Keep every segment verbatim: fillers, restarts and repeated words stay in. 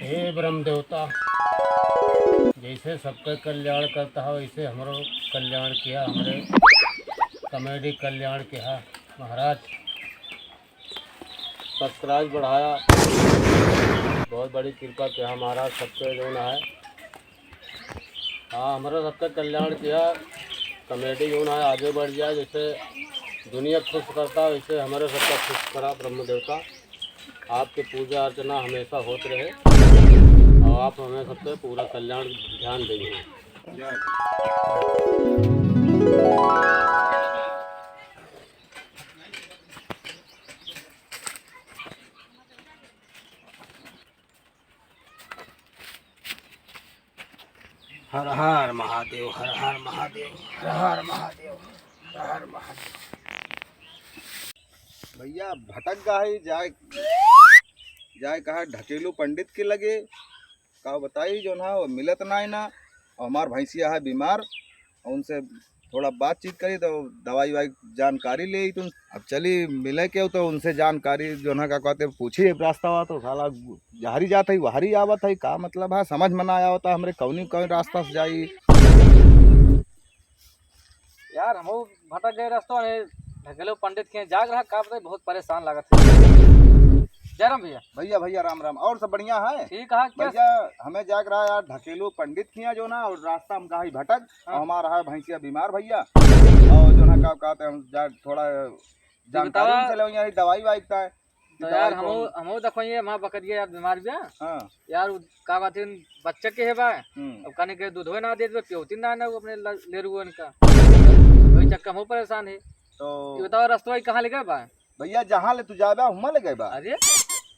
हे ब्रह्म देवता, जैसे सबके कल्याण करता है, वैसे हमरो कल्याण किया, हमरे कॉमेडी कल्याण किया महाराज। सब्सक्राइब बढ़ाया, बहुत बड़ी कृपा किया महाराज, सबके जौन है। हाँ, हमरे सबके कल्याण किया, कॉमेडी जौन है आगे बढ़ जाए, जैसे दुनिया खुश करता, वैसे हमरे सबका खुश करा ब्रह्म देवता। आपके पूजा अर्चना हमेशा होत रहे और आप हमें सबके पूरा कल्याण ध्यान देइहैं। हर हर महादेव, हर हर महादेव, हर हर महादेव, हर हर महादेव। भैया भटक गा है, जाए, जाए कहा ढकेलू पंडित के लगे, का बताई जौन है, वो मिलत नाहीं ना, और हमार भैंसिया है बीमार, और उनसे थोड़ा बातचीत करी तो दवाई वाई जानकारी ले तुम। अब चली मिले के तो उनसे जानकारी जौन है का कहते पूछी रास्ता हुआ तो साला जहरी जात है, वहरी आवत है, का मतलब है, समझ में ना आवत है हमरे कौनी कौन रास्ता से जाई। यार, हमहू भटक गए रस्तवा में, ढकेलू पंडित के जाग रहा, का बताई, बहुत परेशान लागत है। जय राम भैया। भैया, भैया, राम राम। और सब बढ़िया है? ठीक है, क्या? भैया, हमें जाग रहा यार, ढकेलू पंडित किया जौन है, और रास्ता हम कहा ही भटक, हाँ। और हमारा है भैंसिया बीमार भैया, और जौन है का कहते हम जा थोड़ा जानकारी बताओ। उनसे ले, यार दवाई वाई का है। तो यार, दवाई हमहू, कौन? हमहू देखो, ये हमार बकरिया यार बीमार बिया। हाँ। यार, उ का बात है, बच्चा के है बा। हम्म। अब कहने के दूधवे ना देत बा, पियौती ना, ना, वो अपने ल-, ले रुअन का। वही चक्कर में परेशान है। तो ये बताओ, रस्तवा कहाँ ले गए बा? भैया, जहाँ ले तू जाबा, हुआं ले गए बा। अरे,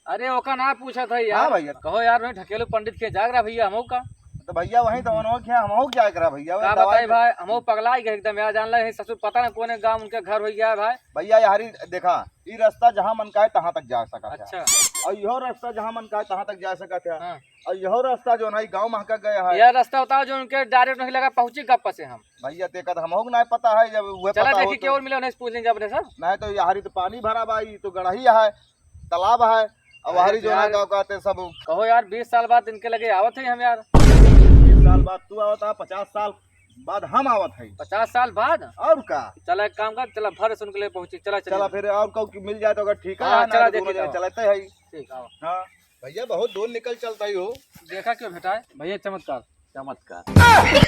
अरे, ओका ना पूछत है यार। हाँ भैया। कहो यार, मैं ढकेलू पंडित के जाग रहा भैया, हमहू का। तो भैया, वहीं तो उन्हों के हमहू क्या करा भैया, वही का दवाई बताई दे- भाई, हमहू पगलाई गए एकदम यार, जान ले, ससुर पता ना कौन गाँव उनके घर हो गया है भाई। भैया, यारी देखा, ई रास्ता जहाँ मन का है, तहाँ तक जा सकत है। अच्छा। और यहो रास्ता जहाँ मन का है, तहाँ तक जा सकत है। हाँ। और यहो रास्ता जौन है, गाँव महका गया है। यह रास्ता बताओ, जो उनके direct नहीं लगा, पहुँची गप्पा से हम। भैया, तेका तो हमहू के नाहीं पता है, जब उहे चला पता देखी हो के तो। और मिले, उन्हें से पूछ लेंगे अपने सब। नाहीं तो यहरी तो पानी भरा बा, ई तो गड़ही है, तालाब है, और अरे वहरी जौन है, यार। गाँव कहते सब। कहो यार, बीस साल बाद इनके लगे आवत है हम यार। बीस साल बाद तू आवत है, पचास साल बाद हम आवत है। पचास साल बाद? और का? चला एक काम कर, चला भर सुन के ले पहुँची, चला चला। चला फिर और कहूँ की मिल जाए तो अगर ठीक है, हाँ, ना चला तो देखी दोनों जने जाओ। चलते हैं। ठीक, आओ। हाँ। भैया बहुत दूर निकल चलता ही हो। देखा क्यों भेटा है? भैया चमत्कार। चमत्कार।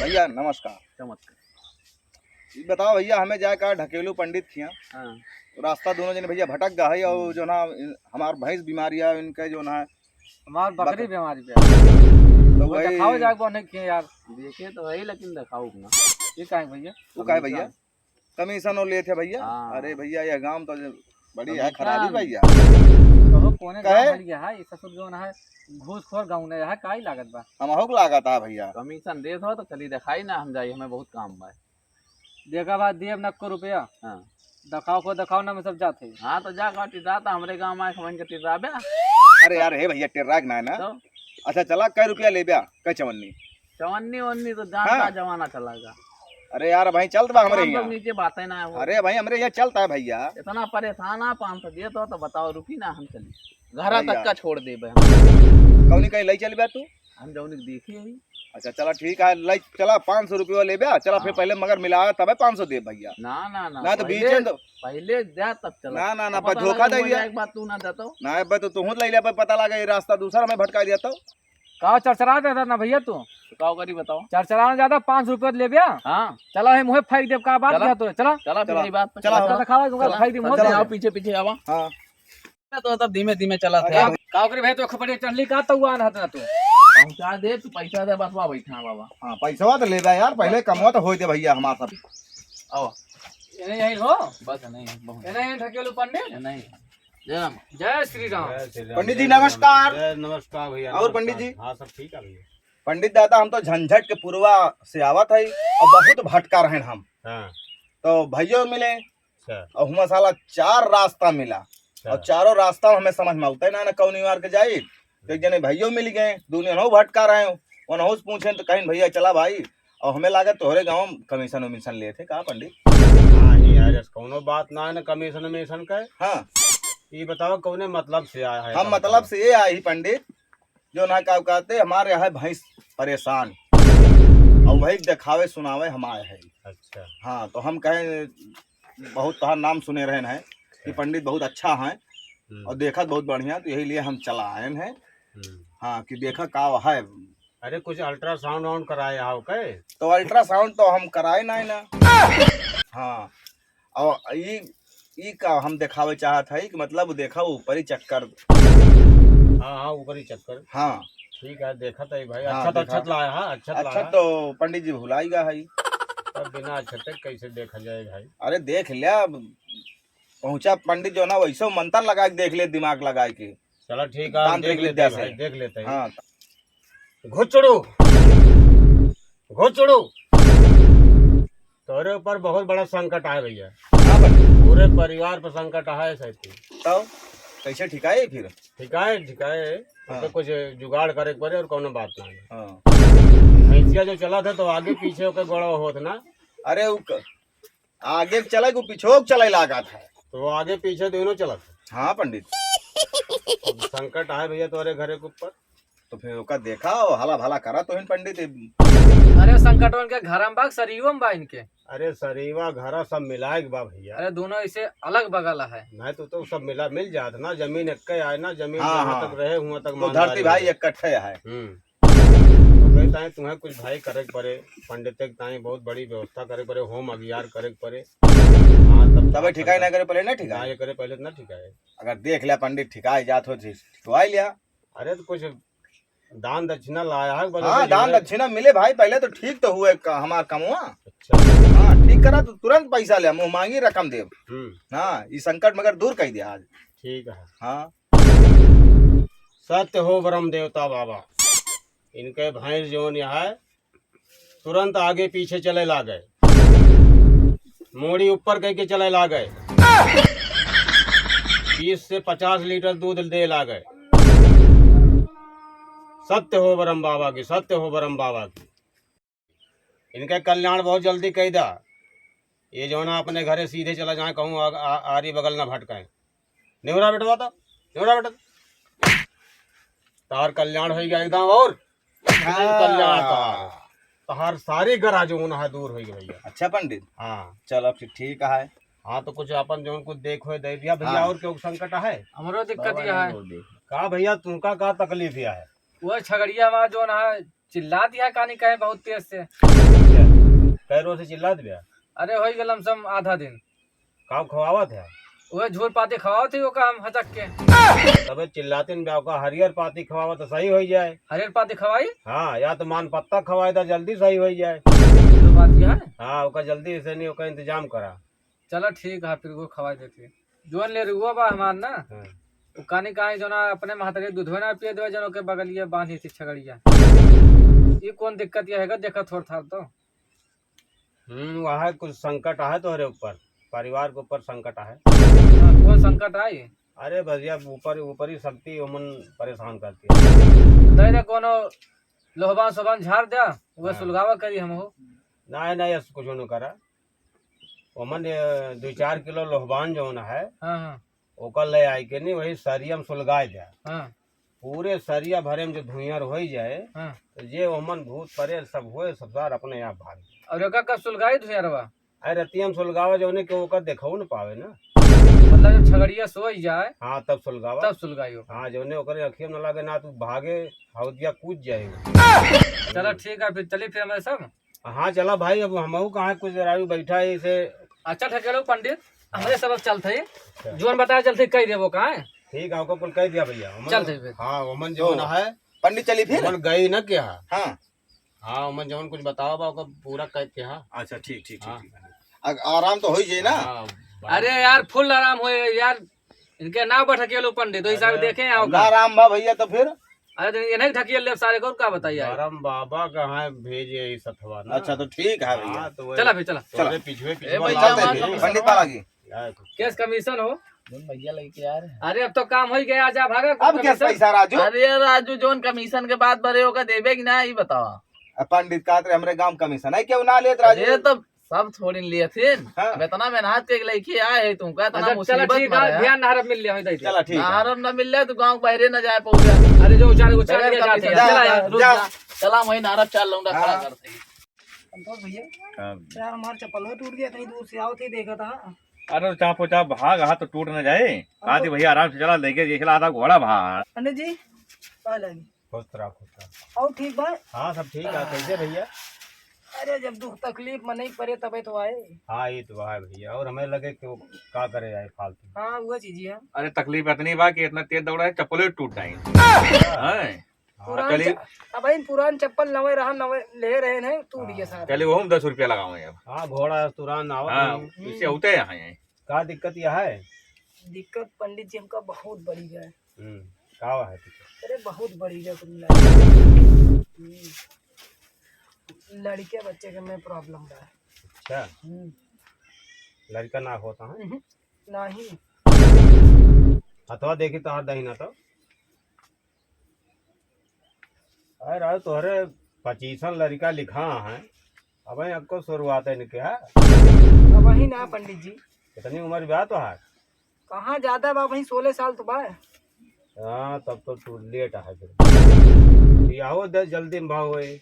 भैया नमस्कार। चमत्कार। ई बताओ भैया, हमें जाए का ढकेलू पंडित किया। हाँ। रास्ता दोनों जने भैया भटक गा है और हम्म। जौन है, हमार भैंस बीमारी है, इनके जौन है हमार बकरी बक- बीमारी पे है। तो वो वही देखाओ जाके बोने के यार। देखे तो है, लेकिन देखाओ ना। ये काहे भैया? वो काहे भैया? कमीशन वो लेत है भैया। हाँ। अरे भैया, यह गाँव तो बड़ी है कमीशन। खराबी भैया। कहो कोने काहे? गाँव भैया है, ये ससुर जौन है, घूसखोर गाँव नहीं है, काई लागत बा? हमहू के लागत है भैया। कमीशन देत हो तो चली देखाई ना, हम जाई, हमें बहुत काम बा। देखा बा, दिए नक्को रुपया। हाँ। देखाओ को देखाओ ना, मैं सब जात है। हाँ, तो जा का टिर्रा था, हमरे गाँव में आए, हमन के टिर्रा बे। अरे यार, हे भैया, टिर्रा के ना है ना। तो? अच्छा, चला, कै रुपया लेब्या, कै चवन्नी? चवन्नी वन्नी तो जानता हाँ। जमाना चला गया। अरे यार, भाई, चलत बा हमरे हम लोग यहाँ। नीचे बातें ना हो। अरे भाई, हमरे यहाँ चलता है भैया। इतना परेशान है, पाँच सौ दिए तो, तो बताओ, रुकी ना, हम चली। घर भैया। तक का छोड़ देबे हम। कौनी कहीं लई चलब्या तू? हम जौन के देखी है। अच्छा, चला ठीक है, लई चला, पाँच सौ रुपया लेब्या, चला फिर हाँ। पहले मगर मिला तबे पाँच सौ दे भैया। ना, ना, ना, ना तो पहले, बीच में तो पहले जा तब चला। ना, ना, ना, अब पर पता धोखा लगे दे मुझे दिया। एक बात तू ना देता हो। ना, अब तो तू ले ले, पर पता लगा ये रास्ता दूसरा में भटका दिया तो। का चरचरा देता ना भैया तू? तो का करी बताओ? चरचरा ज्यादा, पाँच सौ रुपया लेब्या। हाँ। चला, हम मुँहे फेंक देब, का बात चला। किया तो, चला। चला, फिर चला। यही बात पे चला, चला। चला, दिखावा, चला। फेंक दे, मुँह चला, पे। आओ, पीछे, पीछे आवा। हाँ। तो तब धीमे धीमे चला था। का, का करे भाई, तो खपड़े चढ़ली का तउआन हत ना तू? पहुंचा दे, तू पैसा दे, बस वहाँ बैठा बाबा। हाँ, पैसवा तो ले जा यार, पहले बस, कमवा बस। तो होई दे भैया हमार सब। आओ। ये नहीं यही हो? बस नहीं, बहुत। ये नहीं ढकेलू पंडित? ये नहीं। जय राम। जय श्री राम। जय श्री राम, पंडित जी, जय राम। नमस्कार। जय नमस्कार भैया, और नमस्कार। पंडित जी? हाँ, सब ठीक है भैया। पंडित दादा, हम तो झंझट के पुरवा से आवत है और बहुत भटका रहे हम। हाँ। तो भैया मिले, अच्छा। और हुआं साला चार रास्ता मिला। अच्छा। और चारों रास्ता हमें समझ में आवते ना, ना कौन मार के जाई। तो एक जने भैया मिल गए, दुनिया नौ भटका रहे हो, उन्हों से पूछे तो कहीं, "भैया चला भाई।" और हमें लागत तोहरे गाँव में कमीशन वमीशन लेत है का पंडित? हाँ, ही यार, ऐस कौनो बात ना है ना कमीशन वमीशन का। हाँ। ये बताओ कौने मतलब से आया है हम का मतलब बताओ? से ये आई पंडित जो ना का कहते, हमारे यहाँ भैंस परेशान, और वही देखावे सुनावे हम आए हैं। अच्छा। हाँ, तो हम कहे, बहुत तोहार नाम सुने रहे हैं कि पंडित बहुत अच्छा है हम्म। और देखत बहुत बढ़िया, तो यही लिए हम चला आए हैं। हम्म। हाँ, कि देखा का है। अरे, कुछ अल्ट्रासाउंड वाउंड कराए आओ के? तो अल्ट्रासाउंड तो हम कराए ना, ना। हाँ, और ई, ई का हम देखावे चाहत है कि मतलब देखा ऊपरी चक्कर। हाँ, हाँ, ऊपरी चक्कर। हाँ। ठीक है, देखत है भाई। हाँ, अच्छा तो देखा। अच्छा लाया है, अच्छा अच्छा लाया। तो पंडित जी भुलाई गा है। तब बिना अच्छे कैसे देखा जाए भाई? अरे, देख लिया, पहुँचा पंडित जो ना, वैसे मंत्र लगा के देख ले, दिमाग लगा के। चला ठीक है, तांत्रिक देख लेते विद्या हैं से। भाई, देख लेते हैं। हाँ। घुचड़ू, घुचड़ू, तोरे ऊपर बहुत बड़ा संकट आए भैया। हाँ भाई। पूरे परिवार पर संकट आए सैती। तो कैसे ठिकाए फिर? ठिकाए, ठिकाए। हाँ। तो कुछ जुगाड़ करे के पड़े और कौनो बात ना है। हाँ। भैंसिया जो चला था तो आगे पीछे ओके गोड़ा होत ना। अरे, उ क-, आगे चले को पीछे चले लागत है। तो वो आगे पीछे दोनों चलत है। हाँ पंडित। अब संकट आए भैया तोरे घरे के ऊपर। तो फिर ओका देखा, वो हला भला करा तो हिन पंडित। अरे संकट उनके घरा में बा, सरीवा में बा इनके। अरे सरीवा घरा सब मिलाए के बा भैया। अरे दोनों ऐसे अलग बगल है। नहीं तो, तो सब मिला, मिल जात ना, जमीन एक आए ना, जमीन हाँ, जहाँ हाँ। तक रहे हुआ तक तो मान धरती रही भाई है। इकट्ठे है। हम्म। तो कहता है तुम्हें कुछ भाई करे के पड़े, पंडित के ताई बहुत बड़ी व्यवस्था करे के पड़े, होम अगियार करे के पड़े। हाँ, तब तबे जाकर ठिकाए ना करे पहले ना ठिकाए। ना ये करे पहले ना ठिकाए। अगर देख लिया पंडित ठिकाए जात हो तो ठिकवाई लिया। अरे तो कुछ दान दक्षिणा लाया है, बस हाँ, उसे दान जिम्मे- दक्षिणा मिले भाई, पहले तो ठीक तो हुए का, हमार कमवा। अच्छा। हाँ, ठीक करा तो तुरंत पैसा ले, मुँह मांगी रकम देब। हम्म। हाँ, ई संकट मगर दूर कर दिया आज। ठीक है। हाँ। सत्य हो ब्रह्म देवता बाबा, इनके भैंस जौन यहाँ है, तुरंत आगे पीछे चले लागे, मूड़ी ऊपर कह के चले लागे, तीस से पचास लीटर दूध दे लागे। सत्य हो ब्रह्म बाबा की, सत्य हो ब्रह्म बाबा की। इनके कल्याण बहुत जल्दी कह दा। ये जो ना अपने घरे सीधे चला जाए, कहूँ आ, आ, आरी बगल ना भटकाए। निवरा बेटवा तो, निवरा बेटा। तार कल्याण हो गया एकदम और हाँ। कल्याण तार। तार सारी गरा जो ना है दूर हो गई भैया। अच्छा पंडित। हाँ। चलो फिर ठीक है। हाँ तो कुछ अपन जो कुछ देखो दे दिया भैया हाँ। और क्यों संकट है? हमरो दिक्कत बाबा यह ने है। बोल दे। का भैया तुमका का तकलीफ यह है? वो छगड़िया हमारा जो ना है चिल्ला दिया कानी कहे बहुत तेज से। कै रोज से चिल्लात बा? अरे, होई गलम सम आधा दिन। का खवावत है? वह झूर पाती खवावत ही, ओका हम हचक के। तबे चिल्लातिन बा, ओका हरियर पाती खवावत तो सही होई जाए। हरियर पाती खवाई? हाँ, या तो मान पत्ता खवाए तो जल्दी सही होई जाए। जो बात यह है? हाँ, ओका जल्दी से नहीं, ओका इंतजाम करा। चला ठीक है, फिर वो खवाई देती। जोन ले रुआ बा हमार ना, हाँ। उ कानी काहे जो ना अपने महतारी दूधवे ना पिए देवे, जन ओके बगलिए बांधी थी छगड़िया। ई कौन दिक्कत ये हैगा, देखा थोड़ थार तो। हम्म, वह कुछ संकट आहे तोहरे ऊपर, परिवार के ऊपर संकट आहे। हाँ, कौन संकट आई? अरे भैया, ऊपर, ऊपरी शक्ति ओमन परेशान करती है। दे दे कोनो लोहबान सोहबान झाड़ द्या, वह हाँ। सुलगावा करी हम हो। नहीं, नहीं, ऐसा कुछ न करा। ओमन, ए, दो चार किलो लोहबान जौन है, हाँ, हाँ। ओकर ले आए के नहीं, वही सरिया में सुलगाए द्या। हाँ। पूरे सरिया भरे में जो धुइयार होई जाए, हाँ। तो जे ओमन भूत परेत सब होए, सब सार अपने आप भाग जाए। और एका कब सुलगाई धुइयारवा? अरे रतिया में सुलगावा, जौने के ओकर देखऊ न पावे ना। मतलब जब छगड़िया सोई जाए, हाँ, तब सुलगावा। तब सुलगाई ओकर। हाँ, जौने ओकरे अखिया में न लागे ना, तू भागे, हौदिया कूद जाए। चला ठीक है, फिर चली फिर हमारे सब। हाँ, चला भाई, अब हमहू कहाँ कुछ राजू बैठा है इसे। अच्छा, ढकेलो पंडित, हमरे सब अब चलत है। अच्छा। जोन बताया चलत है, कह देबो का है? ठीक है, ओकर कुल कह दिया भैया। ओमन चलत है फिर। हाँ, ओमन जौन है। पंडित चली फिर? ओमन गई ना क्या? हाँ। हाँ, ओमन जौन कुछ बतावा बा, ओकर पूरा कह के, हाँ। अच्छा, ठीक, ठीक, ठीक, हाँ। ठीक। आ-, आराम तो होई जाए ना? हाँ, अरे यार, फुल आराम होए यार। इनके नाव पर ढकेलो पंडित, तो हिसाब अरे। देखे आओ ना का? आराम बा भैया, तो फिर? अरे, तो ये नहीं ढकियल ले सारे को, का बताइए? धर्म बाबा कहाँ भेजे ई सथवा ना? अच्छा, तो ठीक है भैया। हाँ, तो वही चला फिर, चला। तोरे चला। पिछुए ए पिछुआ भाई, लाग चलते गए। हैं। पंडित बाबा की। यार, केस कमीशन हो। जोन भैया लेके आ रहे हैं। अरे, अब तो काम हो ही गया, जा भागा, अब केस कमीशन। पैसा राजू? अरे राजू, जोन कमीशन के बात बरे होगा, देबे कि ना, ई बतावा। अब पंडित कहत रहे, हमरे गांव कमीशन है, क्यों ना लेत राजू? अरे, तो तब थोड़ी लिया थी। हाँ। अब इतना मेहनत के लइके आए है तुमका, इतना अच्छा, चला मुसीबत ठीक में है, है। ध्यान नहरब मिल लिया, दे दे। चला ठीक है। नहरब ना मिल लिया तो गाँव बाहरे ना जाए पाओगे। अरे जो उचार, उचार बगैर के कमीशन जाते हैं। जा, चला, जा। रुक जा। जा। चला, वहीं नहरब चार लौंडा खड़ा हाँ। करते हैं। संतोष भैया, हाँ भैया। यार, हमार चप्पल टूट गया, इतनी दूर से आओ थे, देखा था। अरे, चापो चाप भाग, हाथ तो टूट न जाए। हम कहा तो थी, "भैया, आराम से चला, लेके देख ला, आधा घोड़ा भाग।" पंडित जी, पहले भी। खुश रहा, खुश रहा। और ठीक बा? हाँ, सब ठीक है। कैसे भैया? अरे, जब दुख तकलीफ में नहीं पड़े, तबे तो आए। हाँ, ये तो है भैया। और हमें लगे कि वो का करे आए फालतू। हाँ, वो चीज है। अरे, तकलीफ इतनी बा कि इतना तेज दौड़ा है, चप्पल ही टूट जाए। हाँ। हैं? हाँ, पुरान चलिए। च-, अब इन पुरान चप्पल नवे रहा, नवे ले रहे हैं, टूट गया हाँ। सारा। चलिए, वो हम दस रुपया लगावे अब। हाँ, घोड़ा तुरान आवत हाँ, नहीं। इससे होते हैं। का दिक्कत यह है? दिक्कत पंडित जी हमका बहुत बड़ी है। हम्म, का है दिक्कत? अरे बहुत बड़ी है कुल मिला के। हम्म। लड़के बच्चे के में प्रॉब्लम बा। अच्छा। हम्म। लड़का ना होता है? हम्म, नहीं। हथवा देखी तो हाथ दही ना तो। अरे राजू, तोहरे पच्चीसन लड़का लिखा है, अब आपको शुरुआत है इनके, हाँ? अब वही ना पंडित जी। कितनी उम्र बा तोहार? कहाँ ज्यादा बा, वही सोलह साल तो बा। हाँ, तब तो तू लेट है फिर। बियाहो दे जल्दी में भाव होए।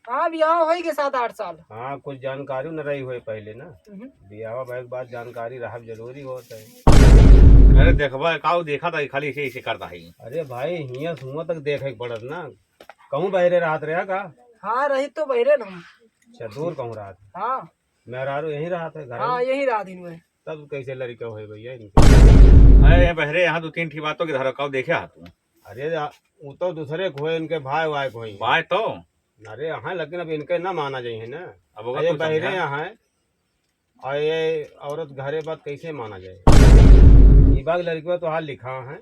हाँ, बियाह होई के सात आठ साल। हाँ, कुछ जानकारी न रही होए पहले ना। हम्म। बियाह भए के बाद जानकारी रहब जरूरी होत है। अरे देखबा, काऊ देखा था, खाली ऐसे, ऐसे करता है। अरे भाई, हियाँ से हुआँ तक देखे के पड़त ना। कहूँ बहरे रहत रहा का? हाँ, रही तो बहरे ना। अच्छा, दूर कहूँ रहत है? हाँ। मेहरारू यहीं रहत है घर हाँ, में? यहीं रहत दिन में। तब कैसे लड़का होए भैया इनके? अरे बहरे यहाँ दो तीन ठी बातों की धारा काऊ देखे हाथ में। अरे आ, वो तो दूसरे को होए, इनके भाई वाई को होए। भाई तो? अरे हाँ, लेकिन अब इनके ना माना जाइए ना। अब ओकर अरे कुछ बहरे समझा। यहाँ है, और ये औरत घरे बात कैसे माना जाए? ई बाग लड़कियों तो हाल लिखा है।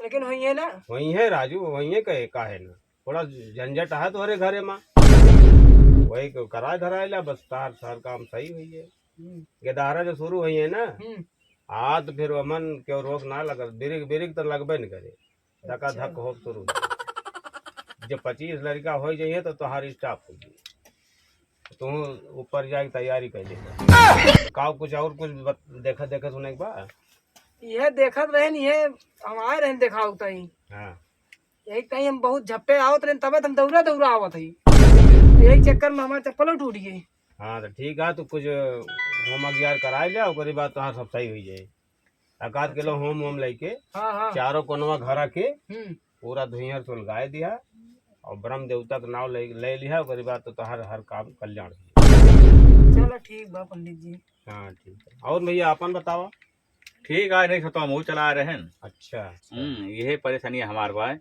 लेकिन वही है ना। वही है राजू, वही है कहे, का है ना। थोड़ा झंझट है तोहरे घरे में। वही को करा धराए ला, बस तार सार काम सही हुई है। हम्म। गेदहरा जो शुरू हुई है ना, हम्म। आज फिर वमन क्यों रोक ना लगल, बिरिक, बिरिक तो लगबे न करे। धका अच्छा। धक हो शुरू हो। जब पच्चीस लड़का हो जाइए तो तोहार स्टॉप हो जाए। तू ऊपर जाए के तैयारी कर ले। का कुछ और कुछ बत-, देखा, देखा सुने के बा? यह देखत रहे नहीं है, हम आए रहे देखा होता ही। हाँ। यही कहीं हम बहुत झप्पे आवत रहे, तबे तो हम दौड़ा दौड़ा आवत ही। यही चक्कर में हमारा चप्पलो टूट गई। हाँ, तो ठीक है, तू कुछ होम अगियार कराए ले, ओकरे बाद तोहार सब सही हुई जाए। एक आध किलो अच्छा। होम वोम लेके हाँ, हाँ। चारों कोनवा घरा के हम्म। पूरा धुइहर सुलगाए दिया और ब्रह्म देवता के नाव ले, ले लिया, ओकरे बाद तो तोहार हर काम कल्याण हुई। चलो ठीक बा पंडित जी। हाँ, ठीक है। और भैया, अपन बतावा। ठीक है, नहीं तो हम चला रहे हैं। अच्छा, अच्छा। हम्म, यही परेशानी हमार बा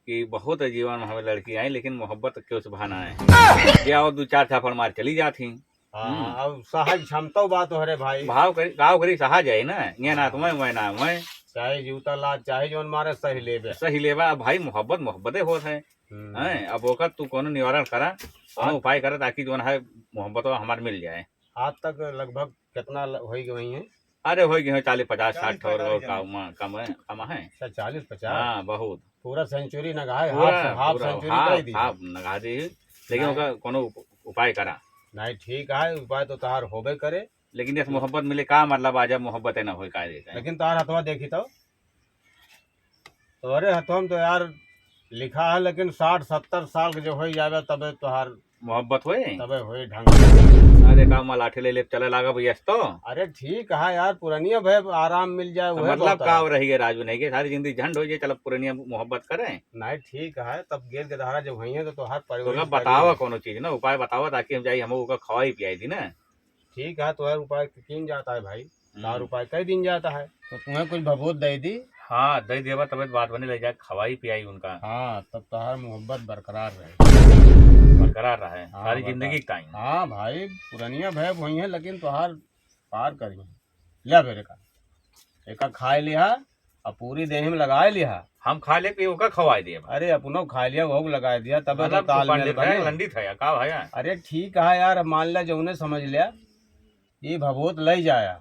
कि बहुत जीवन में हमें लड़की आई, लेकिन मोहब्बत क्यों से बहाना है। या और दो चार थापड़ मार चली जात ही। हाँ, हम्म। अब सहज क्षमता बात हो रे भाई। भाव करी, गाँव करी सहज है ना, ये ना हाँ। तुम्हें, मैं ना मैं। चाहे जूता ला, चाहे जौन मारे, सही लेबे। सही लेबा, अब भाई मोहब्बत, मोहब्बते होत है। हम्म। हैं, अब ओकर तू कोनो निवारण करा, कोनो हाँ। उपाय करा, ताकि जौन है मोहब्बत हमार मिल जाए। आज तक लगभग कितना ल-, होई गए हैं? अरे, होई गए हैं चालीस, पचास, चालीस, साठ ठो और, पैंतालीस और जने। कम, कम है, कम है। अच्छा, चालीस, पचास? हाँ, बहुत। पूरा सेंचुरी नगाए, पूरा, हाफ, हाफ पूरा, सेंचुरी हाफ, कर दी। हाफ नगा दी, लेकिन नहीं। ओकर कोनो उप-, उपाय करा। नहीं, ठीक है, उपाय तो तोहार होबे करे। लेकिन जैसे मोहब्बत मिले, का मतलब, आज मोहब्बत है ना होए, का देता है? लेकिन तोहार हथवा देखी तो। तोहरे हथवा में तो यार लिखा है, लेकिन साठ सत्तर साल के जो हो जावे, तबे तोहार मोहब्बत होए? तबे होए ढंग से। अरे का मलाठी ले ले चले लागा भैया तो? अरे ठीक है यार, पुरनिया भए आराम मिल जाए, तो वह मतलब बहुत का है। रही है राजू नहीं के सारी जिंदगी झंड हो जाए, चल अब पुरनिया मोहब्बत करें। नहीं ठीक है, तब गेल के धारा जब हुई है तो तोहार तो परिवार का बतावा कौनो चीज ना, उपाय बतावा ताकि हम जाई, हम ओका खवाई पियाई दी ना। ठीक है, तोहार उपाय कीन जाता है भाई, हम्म। तोहार उपाय कई दिन जाता है। तो तुम्हें कुछ भभूत दे दी। हाँ, दे देबा, तबे तो बात बने, ले जाके खवाई पियाई उनका। हाँ, तब तोहार मोहब्बत बरकरार रहे। बरकरार रहे, हाँ, सारी बरकरार। जिंदगी के टाइम। हाँ भाई, पुरनिया भए वही है, लेकिन तोहार पार करी। ले बेरे का, एका खाए लिहा, अब पूरी देह में लगाए लिहा। हम खा ले, कि ओका खवाए दिया। अरे, अपनो खा लिया, वो लगाए दिया, तबे तो मतलब, तू तालमेल पंडित है, बने। लंडित है, का भैया? अरे, ठीक है यार, अब मान लिया, जौने समझ लिया, ये भभूत ले जाया,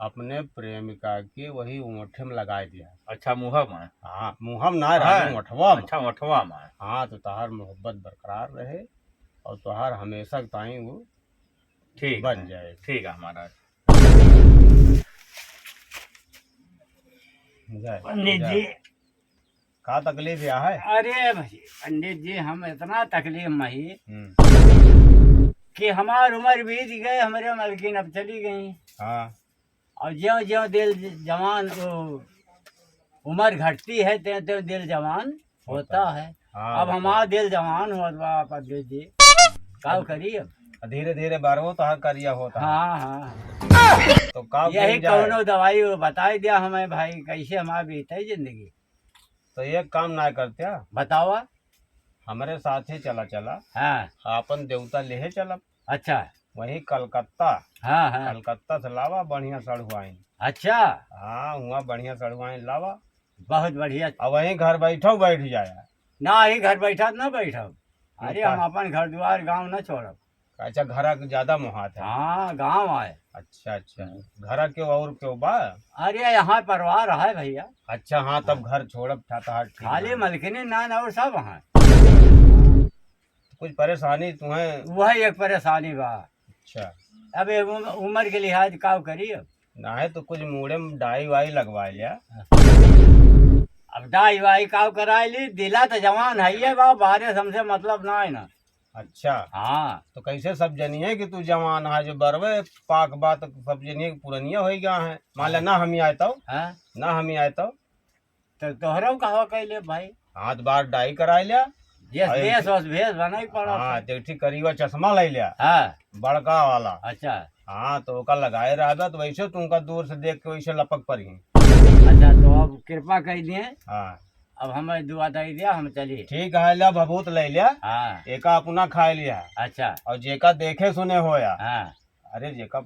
अपने प्रेमिका के वही ओठे में लगाए दिया। अच्छा, मुँह में? हाँ, मुँह में ना रहे, हाँ। ओठवा में। अच्छा, ओठवा में। हाँ, तो तोहार मोहब्बत बरकरार रहे और तोहार हमेशा के ताईं वो ठीक बन है। जाए। ठीक है महाराज। जय, पंडित जय। जी। का तकलीफ या है? अरे भाई, पंडित जी, हम इतना तकलीफ में ही हम्म। कि हमार उम्र बीत गए, हमरे मलकिन अब चली गई। हाँ। और ज्यों ज्यों दिल ज-, जवान, वो, उम्र घटती है, त्यों त्यों दिल जवान होता होता है। है। हाँ, अब होता हमारा है। दिल जवान होत बा, पंडित जी, का करी अब? धीरे धीरे बारहो तोहार करिया होता है। हाँ, हाँ। तो का यही कइल जाए? कौनो दवाई वो बताई दिया हमें भाई, कैसे हमार बीते जिंदगी। तो एक काम ना करत्या। बतावा। हमरे साथे चला, चला। हाँ। आपन देवता लेहे चलब। अच्छा। वहीं कलकत्ता। हाँ, हाँ। कलकत्ता से लावा बढ़िया सड़ुआइन। अच्छा। हाँ, हुआ बढ़िया सड़ुआइन लावा। बहुत बढ़िया। अब वहीं घर बैठो बैठ जाया। ना ही घर बैठा ना बैठो। अरे, का? हम अपन घर दुआर गाँव ना छोड़ब। अच्छा, घर के ज्यादा मोहात है। हाँ, गाँव आए। अच्छा, अच्छा। हम्म। घर के और क्यों बा? अरे, यहाँ परिवार है भैया। अच्छा, हाँ, तब हाँ। घर छोड़ब ठाठा, ठीक खाली है। मलकिनी नान और सब हैं। कुछ परेशानी तुम्हें? वही एक परेशानी बा। अच्छा। अब ये उम-, उम्र के लिहाज का करी अब? ना है तो कुछ मूड़े में डाई वाई लगवा लिया। अब डाई वाई का कराई ली, दिला तो जवान है ये बा, बाहरे से हमसे मतलब ना है ना। अच्छा। हाँ। तो कैसे सब जनिए कि तू जवान है, जो बरवे पाक बा तो सब जनिए कि पुरनिया हो गया है। मान ले हाँ। ना हम ही आए तो, हाँ। ना हम ही आए तो। तो तोहरो कहवा कैले भाई? हाथ बार डाई कराई लिया। यस, और देश वस भेष बनाई पड़ा हाँ, था। तो एक ठे करिया चश्मा ले लिया। हाँ। बड़का वाला। अच्छा। हाँ, तो ओका लगाए रहबे तो वैसे तुमका दूर से देख के वैसे लपक पड़ी। अच्छा, तो अब कृपा कर दिए। हाँ। अब हमें दुआ दे दिया, हम चलिए। ठीक है, लिया भभूत ले लिया। हाँ। एका अपना खाए लिया। अच्छा। और जेका देखे सुने होया। हाँ। अरे जेका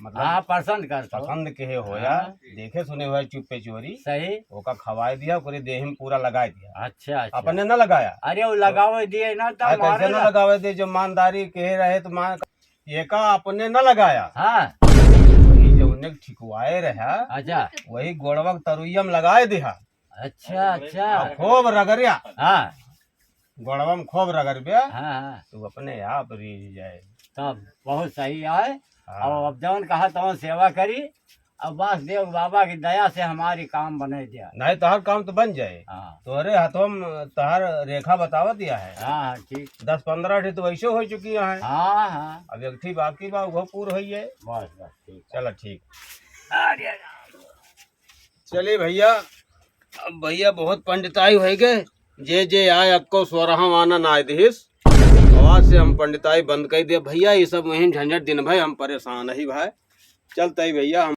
मतलब हाँ, पसंद कर तो। पसंद के होया, हाँ। देखे सुने होया चुप्पे चोरी। सही। ओका खवाए दिया, ओकरे देह में पूरा लगाए दिया। अच्छा, अच्छा। अपने न लगाया। अरे वो लगावे दिए ना तब अरे कैसे मारे न ला- लगावे दे, जो ईमानदारी के रहे तो मान, एका अपने न लगाया। हाँ। वही जौने के ठिकवाए रहा, अच्छा। वही गोड़वा के तरुइया में लगाए दिया। अच्छा, अच्छा। और खूब रगड़िया। हाँ। गोड़वा में खूब रगड़बे, हाँ, हाँ। तू अपने आप रिझ जाए। तब बहुत सही आए। हाँ। और अब जौन कहा तौन सेवा करी। अब वासुदेव बाबा की दया से हमारी काम बने दिया। नहीं, तोहर काम तो बन जाए। हाँ। तोहरे हथवा में तोहर रेखा बतावा दिया है। हाँ, हाँ, ठीक। दस पन्द्रह ठे तो वैसे हो चुकी है। हाँ, हाँ। अब एक ठी बाकी बा, वो पूर होई है। बस, बस, ठीक। चलो, ठीक। अरे राम। चलिए भैया, अब भैया बहुत पंडिताई होइ गए। जे जे आए अक्को सोरहम आना नाय दिहिस। आवाज से हम पंडिताई बंद कर दिया भैया, ये सब वहीं झंझट दिन भर हम परेशान ही भाई। चलते ही भैया हम